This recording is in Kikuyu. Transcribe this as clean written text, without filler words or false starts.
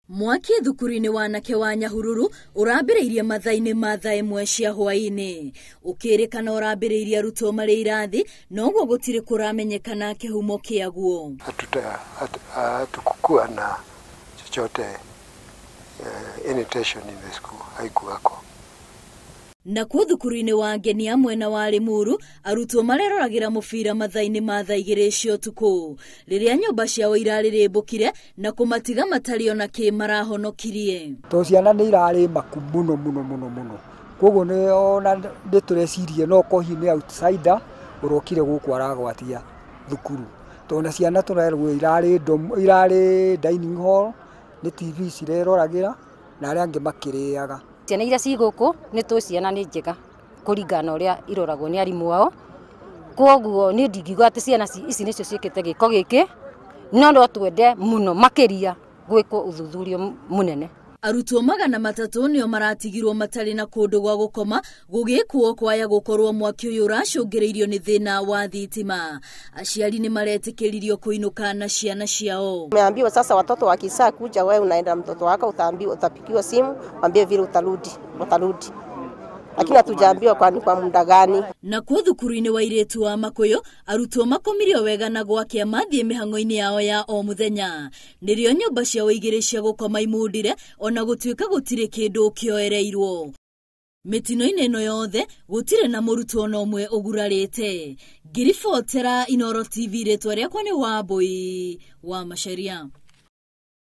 Mwaki thukuru-inĩ wa anake wa Nyahururu ũrambĩrĩirie mathaa-inĩ ma thaa 1 cia hwaĩ-inĩ. Ũkĩrĩkana ũrambĩrĩirie arutwo marĩ irathi, noguo gũtirĩ kũramenyekana kĩhumo kĩaguo. Hatukukuwa na chochote any tension in the school, haikuwako. Nakuo thukuru-inĩ wa Ngenia mwena wa Limuru, arutwo mareroragĩra mũbira mathaa-inĩ ma thaa 2 cia ũtukũ, rĩrĩa nyũmba ciao irarĩrĩmbũkire na kũmatiga matarĩ ona kĩ marahonokirie. To ciana nĩ irarĩ maku mũno mũno mũno mũno, koguo nĩ ona nĩ tũrecirie no korwo hihi nĩ outsider ũrokire gũkũ aragwatia thukuru, tondũ na ciana tũrerwo irarĩ dorm, irarĩ dining hall, nĩ TV cireroragĩra na arĩa angĩ makĩrĩaga. Ciana iria ci gũkũ nĩ tũĩ ciana nĩ njega kũringana na ũrĩa iroragwo nĩ arimũ ao, koguo niĩ ndingiuga atĩ ciana ici nĩcio ciĩkĩte gĩko gĩkĩ, no no twende mũno makĩria gwĩkwo ũthuthuria mũnene. Arutwo 300 nĩo maratigirwo matarĩ na kũndũ gwa gũkoma gũgĩkwo kwaya gũkorwo mwaki ũyũ ũracũngĩrĩirio nĩ thĩna wa thitima. Aciari nĩ maretĩkĩririo kũinũka na ciana ciao. Umeambiwa sasa watoto wakisaa kuja, wewe unaenda mtoto wako utaambiwa, utapigiwa simu mwambie vile utarudi, utarudi. Lakini hatujaambiwa kwa muda gani. Nakuo thukuru-inĩ wa airĩtu wa Makuyu, arutwo makomirio wega na gwakĩa mathiĩ mĩhang'o-inĩ yao ya o mũthenya. Nĩrĩo nyũmba ciao 2 cia gũkoma imundire ona gũtuĩka gũtirĩ kĩndũ kĩoereirwo. Mĩtino-inĩ ĩno yothe gũtirĩ na mũrutwo ona ũmwe ũgurarĩte. Ngĩribotera Inooro TV, rĩtwa rĩakwa nĩ Wambui wa Macharia.